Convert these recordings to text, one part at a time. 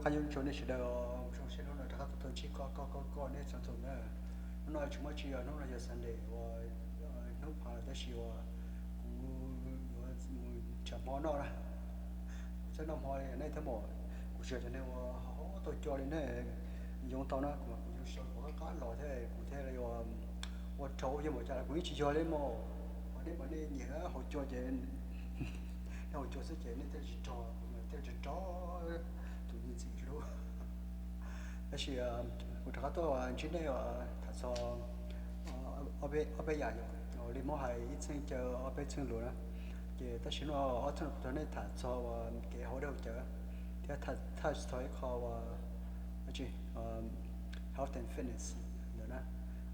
Nyob zoo nej sawv daws, zoo siab hnub no rov qab tau ntsib koj koj koj koj nej txhua tus na. Hnub no tsis muaj tsi os, hnub no yog Sunday uas hnub phav lawm tab sis uas kuv yuav mus nrhiav hmo noj na. Kuv txawj noj hmo li nej thiab mas, kuv tsis yog cov neeg uas tau co li nej. Yoo tau na, kuv mas kuv zoo siab kuv qab qab los thiab kuv thiaj li ua rau yog mas cas kuv yeej tsis yog li mas. Ho nej mas nej nyiam haus cua ces nej haus cua xwb ces nej thiaj tsis rog, kuv mas thiaj tsis rog tus me ntxim hlub. Tab sis kuv rov qab tuaj ntsib nej tham txog ob peb yam yom, li muab hais ib txheej caw ob peb txheej lus na. Ces tab sis no ob txheej no kuv nrog nej tham txog uas kev haus dej haus cawv thiab touch txog ib qho uas health and fitness ntawd na.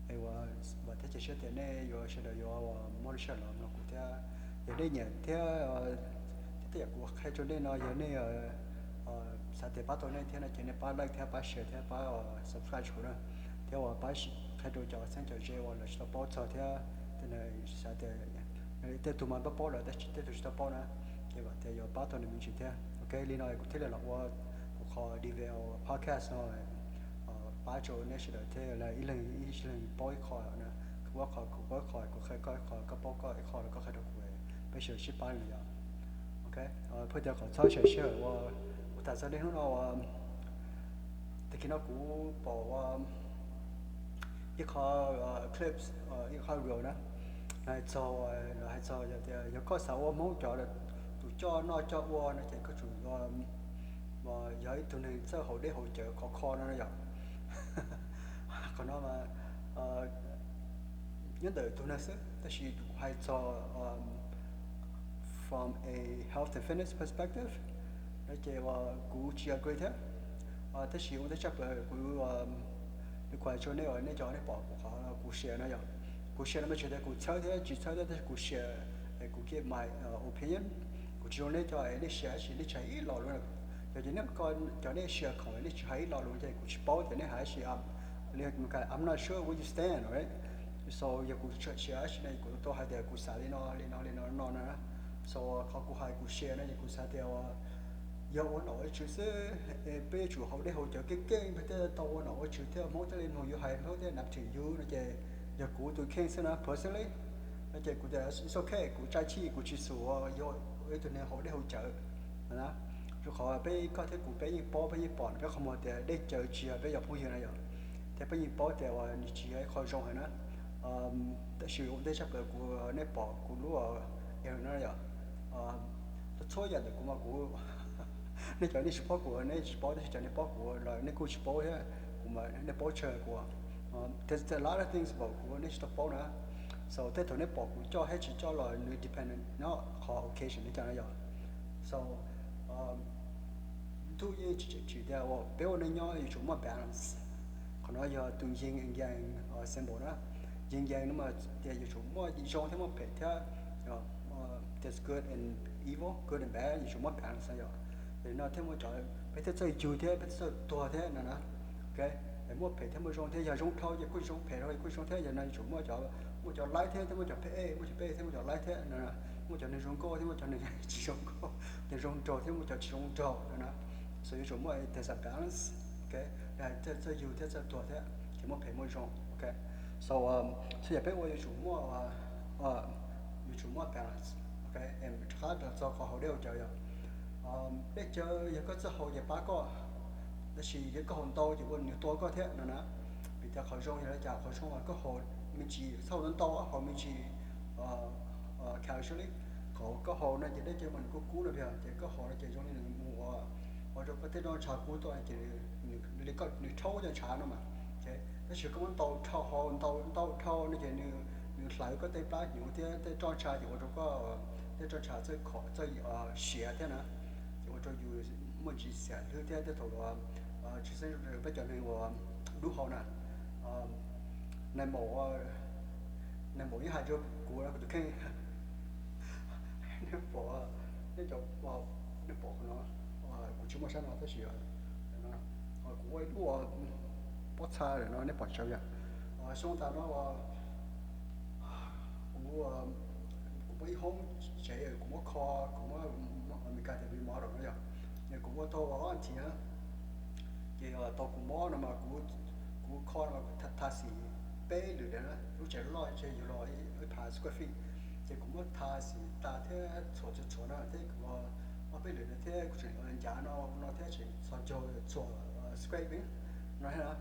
Es uas vam thiab cia siab tias nej yuav sawv daws yuav muaj lub sij hawm los mloog kuv thiab. Yog nej nyiam thiab thiab tej yam kuv qhia rau nej no yog nej xav tias pab tau nej thiab no ces nej pab like thiab pab share thiab pab subscribe kuv na, thiab uas pab qhia rau cov txheeb cov ze uas lawv tsis tau paub txog thiab tej xav tias tej tug mas paub paub lawm tab sis tej tug tsis tau paub na, ces vam tias yuav pab tau nws me ntsis thiab. Ok, li no kuv thiaj li los ua kuv qhov Devel Podcast no pab rau nej sawv daws thiab ib leeg ib leeg paub ib qho na. Kuv paub qhov kuv paub ib qho, kuv qhia koj ib qho, koj paub koj ib qho los koj qhia rau kuv, peb sawv daws sib pab li no yom. Ok, pheej tias qhov txhob xyaw sij hawm uas kuv tham txog nej hnub no uas tag kis no kuv pom ua ib qho clips, ib qho reel na, hais txog, hais txog tias yog koj xav ua Hmoob cov tus coj noj coj ua no ces koj tsum yog ib tug neeg txawj haus dej haus cawv khov kho no yom. Qhov no mas nyob ntawm tus neeg xwb tab sis kuv hais txog from a health and fitness perspective no ces kuv tsis agree thiab. Tab sis ua ntej tshaj plaws kuv li kuv hais rau nej uas nej cov nej pom kuv qhov kuv share no yom, kuv share no mas tsis tias kuv txhawb thiab tsis txhawb thiab tab sis kuv share, kuv give my opinion. Kuv tsis zoo nej cov nej share tab sis nej tsis hais ib lo lus. Yog ces nej cov nej share khoom nej tsis hais ib lo lus ces kuv tsis paub tias nej hais tab sis li I'm not sure where you stand, right? So yog kuv share tab sis no kuv tau hais tias kuv xav li no li no li no no na. So qhov kuv hais kuv share no ces kuv xav tias yog ua nom ua tswv xwb, peb yuav tsum haus dej haus cawv keej keej peb thiaj tau ua nom ua tswv thiab Hmoob thiaj li mloog yus hais Hmoob thiaj nab them yus no ces yog kuv tus kheej xwb na, personally. No ces kuv tias it's ok, kuv tsa chij kuv tsis xum uas yog ib tug neeg haus dej haus cawv na. Rau qhov peb koj thiab kuv peb yeej paub peb yeej pom peb qhov muag tias dej cawv tsis yog peb cov phooj ywg na yom, thiab peb yeej paub tias uas nws tsis yog ib qho zoo heev na. Tab sis ua ntej tshaj plaws kuv nej pom kuv lub no yom, txhua yam ntawm kuv mas kuv nej cov nej tsis paub kuv nej tsis paub tab sis cov nej paub kuv los nej kuj tsis paub thiab, kuv mas nej paub tshaj kuv. There's a lot of things about kuv nej tsis tau paub na. So tej thaum nej pom kuv coj thiab tsis coj los nws depend nyob qhov occasion li cas na yom. So ntuj yeej tsis tsim tias peb ua neej nyob yuav tsum muaj balance. Qhov no yog tus yin and yang symbol na. Yin yang no mas tias yuav tsum muaj zoo thiab muaj phem thiab, there's good and evil, good and bad, yuav tsum muaj balance yom. Yog li no thiaj muaj cov peb thiaj txawj yug thiab peb thiaj txawj tuag thiab no na. Ok, muaj phem thiab muaj zoo thiab, yog zoo dhau ces kuj zoo, phem dhau ces kuj zoo thiab. Yog no yuav tsum muaj cov, muaj cov laib thiab thiaj muaj cov phem, muaj cov phem thiab muaj cov laib thiab no. Muaj cov neeg zoo nkauj thiab muaj cov neeg tsis zoo nkauj, neeg zoo nraug thiab muaj cov tsis zoo nraug no na. So yuav tsum muaj there's a balance. Ok, thiaj txawj yug thiab txawj tuag thiab ces muaj phem muaj zoo. Ok, so xwb yog peb ua yuav tsum muaj, yuav tsum muaj balance. Ok, rov qab los txog qhov haus dej haus cawv yom. Dej cawv yog koj txawj haus ces pab koj, tab sis yog koj haus ntau ces ua nws tua koj thiab no na. Vim tias qhov zoo yog li cas, qhov zoo mas koj haus me ntsis, txhob haus ntau, haus me ntsis casually. Qhov koj haus no ces dej cawv mas nws kub kub no yog ces koj haus no ces zoo li nws mus ua rau koj tej roj ntsha kub tuaj ces nws li koj nws rhaub cov ntshav no mas. Tab sis koj muab ntau dhau, haus ntau ntau dhau no ces nws hlawv koj tej plab hnyuv thiab tej roj ntsha ces ua rau koj tej roj ntsha txawj khov txawj siav thiab na. Ces ua rau yus muaj ntsis xiam hlwb thiab tej thaum tsis xeeb peb cov neeg uas dub hau na. Nais maum, nais maum yeej hais rau kuv no kuv tus kheej, nej pom, nej cov, nej pom qhov no, kuv tsis muaj sab no tab sis kuv ua ib lub pob txha lawm no nej pom tsawv yom. Xyoo tas no kuv, kuv muaj ib hoob tsev kuv muab kho, kuv muab Amelikas tias remodel no yom, kuv ua tau ob nthim na. Ces tau kuv mob no mas kuv, kuv kho no mas kuv tha xim peb lwm tiam, lub tsev loj ces yug los ib phav square feet. Ces kuv muab tha xim tas thiab txhuam txhuam txhuam na thiab kuv mob peb lwm no thiab kuv tseem ncav no no thiab tseem txhos caug txhuam scrape no thiab na.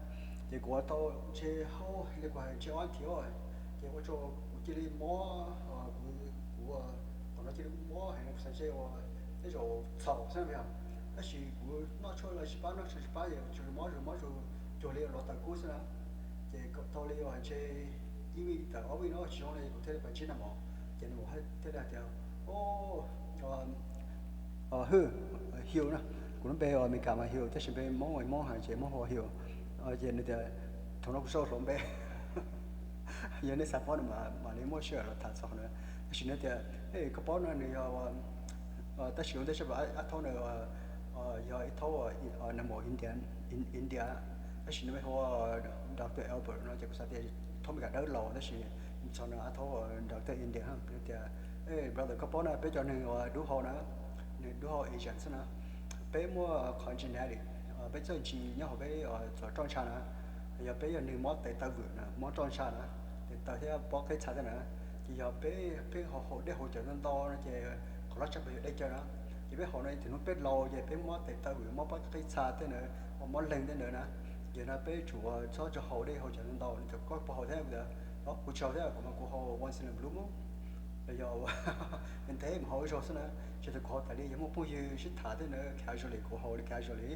Ces kuv ua tau ntshe hauv li kuv hais ntshe ob thiv, ces ua rau kuv cia li mob, kuv, kuv, qhov no cia li mob heev, kuv xav ntshe ua tej zaum txhaum xwb yog. Tab sis kuv noj tshuaj los tsis pab, noj tshuaj tsis pab, yog tsuas mob zus mob zus cuag li lov tawm kub xwb na. Ces tau li ntshe ib vij tawm ob vij no tsis zoo li kuv thiaj li pais ntsib nag mom. Ces nag mom thiaj li hais tias, o, Hugh, Hugh na, kuv lub npe Amelikas mas Hugh tab sis npe Hmoob Hmoob hais ces Hmoob hu ua Hugh. Ces nws tias, thaum no kuv tsis tau hloov npe, yog nej xav paub no mam li muaj sij hawm los tham txog qhov no. Tab sis nws tias, e, koj paub no nws yog, tab sis ua ntej seb ab thaub no yog ib thaub nag mom India, tab sis nws hu ua Doctor Albert no ces kuv xav tias thaub Amelikas dawb laus tab sis txog no ab thaub Doctor India. Nws tias, e, brother, koj paub na peb cov neeg uas dub hau na, neeg dub hau Asian xwb na, peb muaj qhov genetic, peb txawj ntsis nyob hauv peb txoj roj ntsha na. Yog peb yog neeg mob tes taw vwm na, mob roj ntsha na, tes taw thiab pob qeb txha tej na, ces yog peb, peb ho haus dej haus cawv ntau ntau no ces qhov loj tshaj plaws yog dej cawv na. Ces peb haus no tus hnub peb laus ces peb mob tes taw vwm, mob pob qeb txha tej na, mob leeg tej ntawd na. Ces no peb tsum txhob tso haus dej haus cawv ntau ntau no. Ces koj puas haus thiab? Kuv tias, kuv tsis haus thiab, kuv mas kuv haus once in a blue moon los yog ntev ntev mus haus ib zaug xwb na. Tsis tas kuv haus tas li, yog muaj phooj ywg sib tham tej na, casually kuv haus li casually,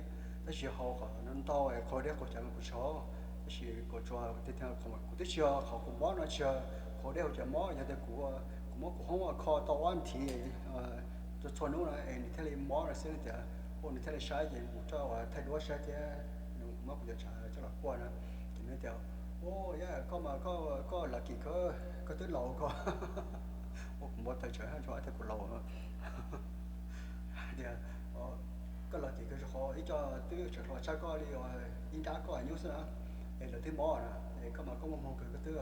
tab sis haus qhov no ntau, qaug dej qaug cawv mas kuv tsis haus. Tab sis kuv tsuas tiag tiag qhov kuv twb tsis yog qhov kuv mob no tsis yog haus dej haus cawv mob, yog tias kuv, kuv mob kuv hoob kho tau ob thiv txhua hnub na es nws thiaj li mob no xwb. Nws tias, ua nws thiaj li saib ces mus coj thaij duab saib thiab nws muab kuv cov tsav coj los kuaj na. Ces nws tias, o, yog koj mas koj lucky kawg, koj twb laus koj. Ua kuv npau taws tsawv tso tias kuv laus. Tias, koj lucky kawg rau qhov ib co twb tseem hluas tshaj koj li, ib nrab koj nyuaj xwb na, es lawv twb mob na, es koj mas koj muaj hmoo kawg, koj twb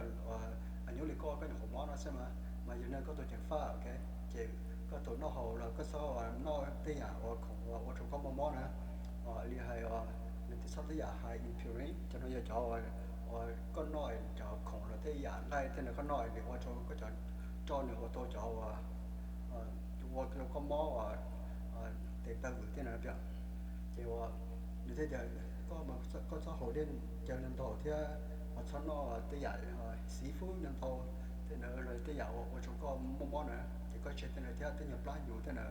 nyuaj li koj, koj nyuam qhuav mob no xwb mas, mas yog no koj tus ceev faj, ok. Ces koj tus noj haus los koj txhob noj tej yam uas khoom ua rau koj mob mob na. Li hais nws tias txhob tej yam high in purine, cov no yog cov uas koj noj cov khoom los tej yam nqaij tej no koj noj nws ua rau koj cov roj nws ua tau cov uas ua rau koj mob tes taw vwm tej no. Ces nws thiaj tias koj mas koj txhob haus dej cawv ntau thiab txhob noj tej yam seafood ntau tej na, los tej yam uas ua rau koj mob mob na. Ces koj tseg tej no thiab tej nyuag plab nyuv tej na,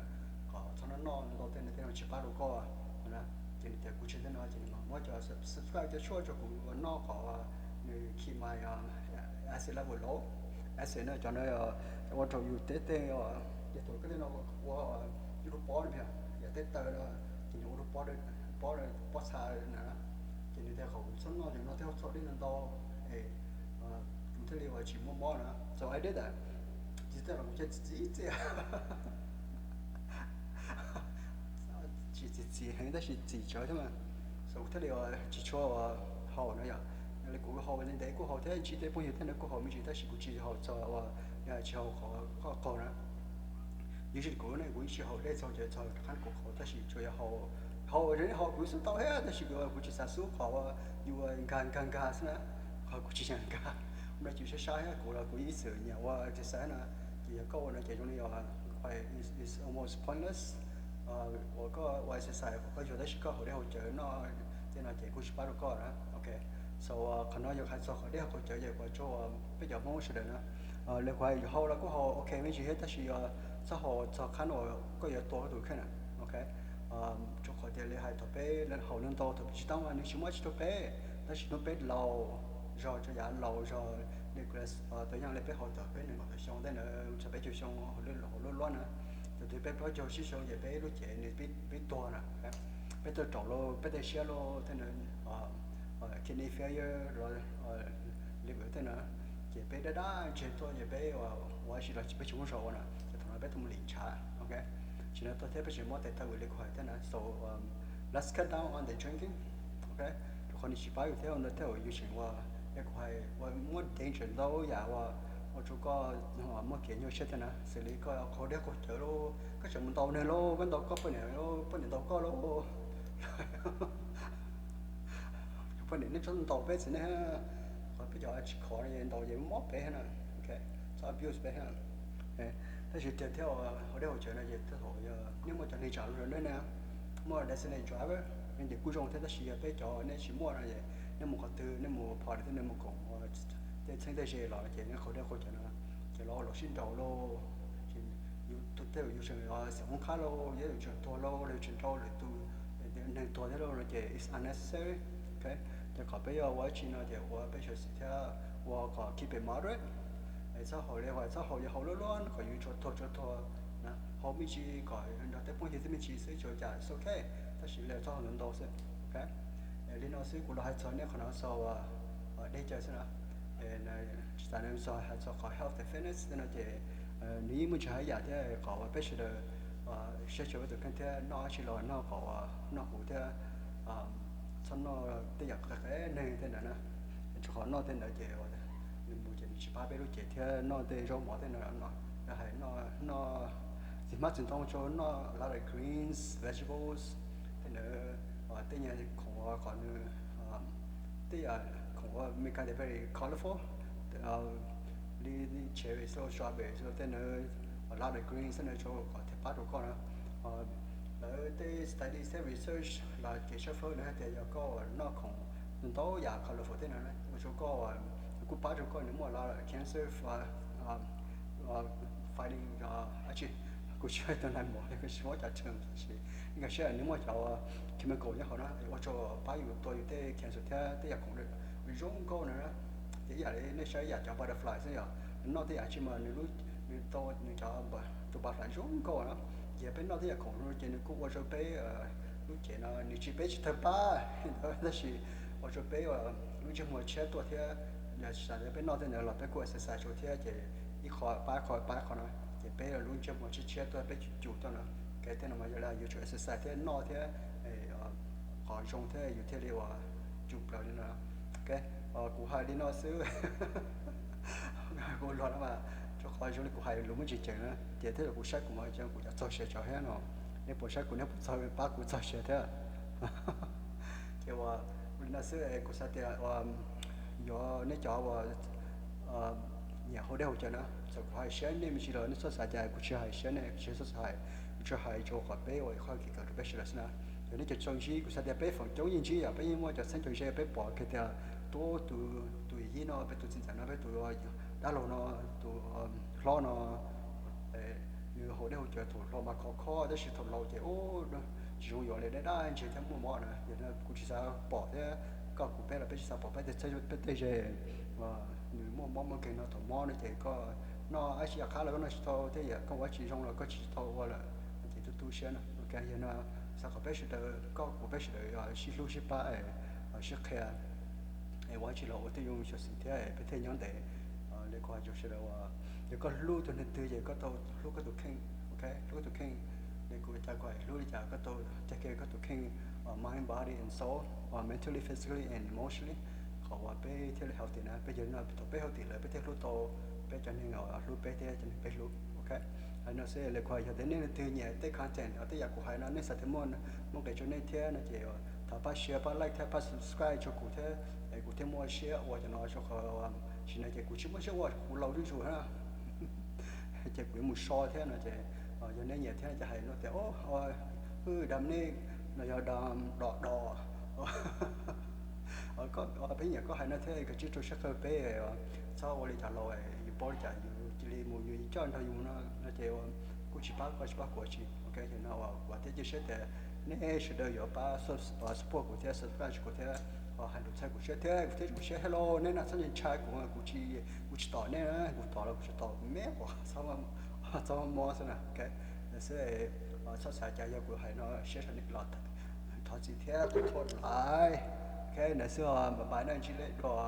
kom txhob noj noj ntau tej no, tej no tsis pab rau koj na. Ces nws tias kuv tseg tej no ces nws mam muab cov subscribe cov tshuaj rau kuv noj kom nws keep my acid level low. Acid no cov no ua rau yus tej tej, tej tus koj tej no ua yus lub pob no, yog tej taw no ces nws ua rau pob, pob, pob txha na. Ces nws tias kom kuv txhob noj cov no thiab txhob dej ntau ntau es kuv thiaj li uas tsis muaj mob na. So I did that. Txij thaum no kuv cia txiv txiv txiv, tsis txiv txiv heev tab sis txim tsawv thiab mas. So kuv thiaj li uas tsis tshua uas haus no yom. Yog li kuv haus ntev ntev kuj haus thiab ntsib tej phooj ywg thiab na kuj haus me ntsis tab sis kuv tsis haus txog uas yog tsis haus qhov koj qaug na. Yeej tsis kuv ne kuv yeej tsis haus dej txog cawv txog rov qab kuv qaug tab sis tsuas yog haus, haus haus kuv xub tau thiab tab sis kuv tsis xav xub qhov uas yus nkag nkag nkag xwb na. Qhov kuv tsis xav nkag, ua ntawd ces saib saib kuv los kuv yeej ib txwm nyiam ua exercise na. Ces yog koj ua no ces zoo li uas it's almost pointless uas koj ua exercise kom koj yuag tab sis koj haus dej haus cawv noj tej no ces kuj tsis pab rau koj na. Ok, so qhov no yog hais txog qhov dej haus qaug cawv ces kuv tso peb cov Hmoob sawv daws na, lawv kuv hais haus los kuj haus ok me ntsis thiab tab sis txhob haus txog qhov uas koj yuav tua koj tus kheej na. Ok, rau qhov tias li hais thaum peb haus ntau ntau thaum peb tsis tau mas nws tsis muaj dab tsi rau peb, tab sis hnub peb laus zog rau yav laus zog Nicholas tus yeej li peb haus thaum peb nees nkaum tawm xyoo tej na, txog peb caug xyoo haus luaj luaj na. Thaum twg peb plaub caug tsib xyoo ces peb lub cev nws pib tuag na. Peb tuaj raum lawm peb tej siab lawm tej na, kidney failure los liver tej na, ces peb dab dab ntseg tuaj ces peb ua si los peb tsis muaj zog ua na ces thaum no peb tuaj mus lim ntshav. Ok, tsis no tuaj thiab peb tsis muab tes taw vwm li kuv hais thiab na. So let's cut down on the drinking. Ok, rau qhov nws tsis pab yus thiab ua ntawd thiab yus tseem ua, yog kuv hais ua muab danger ntau yam ua, ua rau koj muaj kev nyuaj siab thiab na. Xws li koj qaug dej qaug cawv lauj, koj tseem mus ntaus neeg lauj, koj ntaus koj poj niam lauj, poj niam ntaus koj lauj, Poj niam nej txhob ntaus peb txiv neej, qhov peb cov tsis khov no ntaus ces mob peb na, txhob abuse peb. Tab sis tiag thiab, hauv dej hauv cawv no ces thaum yog nej muaj cov neeg tsam rau nej na, muaj designated driver, nej ces kuj zoo thiab, tab sis yog peb cov nej tsis muaj no es nej mus qhov twg, nej mus party thiab nej mus koom tej txheeb tej ze los ces nej qhov dej qhov cawv no ces los los sib nraus lauj, tej yus tseem xeem hoob qab lauj, yog yus tseem tuag lauj, los yus tseem nrau lwm tus neeg tuag thiab lauj no ces it's unnecessary. Ces kom peb yuav ua dab tsi no ces ua peb xyuam xim thiab ua kom keep it moderate. Txhob haus li, txhob haus yog haus luaj luaj kom yus tsuas tuag tsuas tuag na, haus me ntsis kom nrog tej phooj ywg xwb me ntsis xwb tsuas cas it's ok, tab sis li txhob haus ntau ntau xwb. Li no xwb kuv los hais txog nej qhov no txog dej cawv xwb na. Tsis tas li txog hais txog qhov health and fitness tej no ces nws yeej muaj ntsis haj yam thiab kom uas peb sawv daws saib xyuas peb tus kheej thiab noj dab tsi los noj kom uas noj huv thiab txhob noj tej yam qe qe neeg tej ntawd na. Rau qhov noj tej ntawd ces nws mus ces nws tsis pab peb lub cev thiab noj tej zaub mov tej no, yog hais noj txiv hmab txiv ntoo tso, noj a lot of greens, vegetables, tej ntawd tej nyuag khoom uas kom nws tej yam khoom uas Meskas tias very colorful, li cherry xwb, strawberry xwb, tej ntawd a lot of greens tej ntawd tso kom thiaj pab rau koj na. Lawv tej study thiab research los kev tshawb fawb lawv hais tias yog koj uas noj khoom ntau yam colorful tej no ua rau koj uas kuj pab rau koj nws muaj a lot of cancer fighting, dab tsi, kuv tsis hais tau nais mov, kuv tsis paub cov term, tab sis nkag siab nws muaj cov chemical nyob hauv na ua rau pab yus tua yus tej cancer thiab tej yam khoom zoo nkauj na. Ces ib yam li nej saib ib yam cov butterfly xwb, yog nws noj tej yam dab tsi mas nws tau nws cov tus butterfly zoo nkauj na. Ces peb noj tej yam khoom no ces nws kuj ua rau peb lub cev no nws tsis, peb tsis tawg pab ntawd tab sis ua rau peb lub ntsej muag tshiab tuaj thiab. Yog tsis tas li peb noj tej ntawd los peb kuj exercise thiab ces ib qho pab qho pab qho no ces peb lub ntsej muag tshiab tshiab tuaj, peb cum cum tuaj no. Kev tej no mas yog li yus tsum exercise thiab noj thiab qhov zoo thiab yus thiaj li uas cum plaws li no. Kuv hais li no xwb, kuv luag no mas rau qhov zoo li kuv hais lus muaj tsis ceev na ces thiab kuv saib kuv mas kuv cov txog siav tsawv thiab no, nej puas saib kuv, nej puas txog pab kuv txog siav thiab. Ces ua li no xwb kuv xav tias yuav nej cov uas nyiam hauv dej hauv cawv na, txawm kuv hais siab nej me ntsis los nej txhob xav cas kuv tsis hais siab nej, kuv tsis txhob hais, kuv tsuas hais rau kom peb ua ib qho kev kawm rau peb sawv daws xwb na. Yog nej cov tsis tau ntsib, kuv xav tias peb feem coob yeej ntsib, yog peb yeej muaj cov txheeb cov ze peb pom kiag tias tus, tus yij no, peb tus txiv ntxawm no, peb tus dab laug no, tus hlob no, nws hauv dej hauv cawv thaum hluas mas khov kho tab sis thaum laus ces tsis zoo yuav li, daj daj ntseg thiab muaj mob na. Yog kuv tsis xav pom thiab koj kuv peb los peb tsis xav pom peb tej txheeb peb tej ze nws muaj mob muaj nkeeg no, thaum mob no ces koj noj dab tsi yam qab los koj noj tsis tau thiab, yog koj ua dab tsi zoo los koj tsis tau ua lawm, ces tu tu siab no. Yog no xav kom peb sawv daws, koj kuv peb sawv daws sib hlub sib pab, sib qhia, es ua dab tsi los ua tib zoo xyuam xim thiab peb thiaj nyob ntev. Li kuv hais rau sawv daws, yog koj hlub tus neeg twg ces koj tau hlub koj tus kheej, ok, hlub koj tus kheej. Li kuv cas kuv hais hlub li cas koj tau take care koj tus kheej, mind, body and soul, mentally, physically and emotionally, qhov uas peb thiaj li healthy na. Peb yog li no thaum peb healthy lawm peb thiaj hlub tau peb cov neeg uas hlub peb thiab cov neeg peb hlub, ok. Hais no xwb li kuv hais, yog tias nej leej twg nyiam tej content tej yam kuv hais no, nej xav tias muaj, muaj nqis rau nej thiab no ces thov pab share, pab like thiab pab subscribe rau kuv thiab, es kuv thiaj muaj siab ua cov no, rau qhov tsis no ces kuv tsis muaj siab ua, kuv laus zuj zus na. Ces kuv yuav mus so thiab no ces yog nej nyiam thiab no ces hais no tias, hwj, dam nej no yog dam dom dos. Peb nyiam koj hais no thiab, koj tsib rau siab qhia peb, txhob ua li cov laus, yus paub li cas yus cia li mus, yus coj nrog yus mus no no ces kuj tsis pab koj tsis pab kuv tsis, ok. Yog no kuv thiaj cia siab tias nej sawv daws yuav pab support kuv thiab subscribe kuv thiab hais lus txhawb kuv siab thiab kuv thiaj zoo siab thiab lauj. Nej na txhob ntshai kuv, kuv tsis, kuv tsis tom nej, kuv tom los kuv tsuas tom me quav, txhob mob xwb na, ok. Xwb, txhob xav cas yog kuv hais no siab rau nej los thov txim thiab kuv thua laiv, ok. Ntawd xwb, bye bye, nej ntsib leb dua.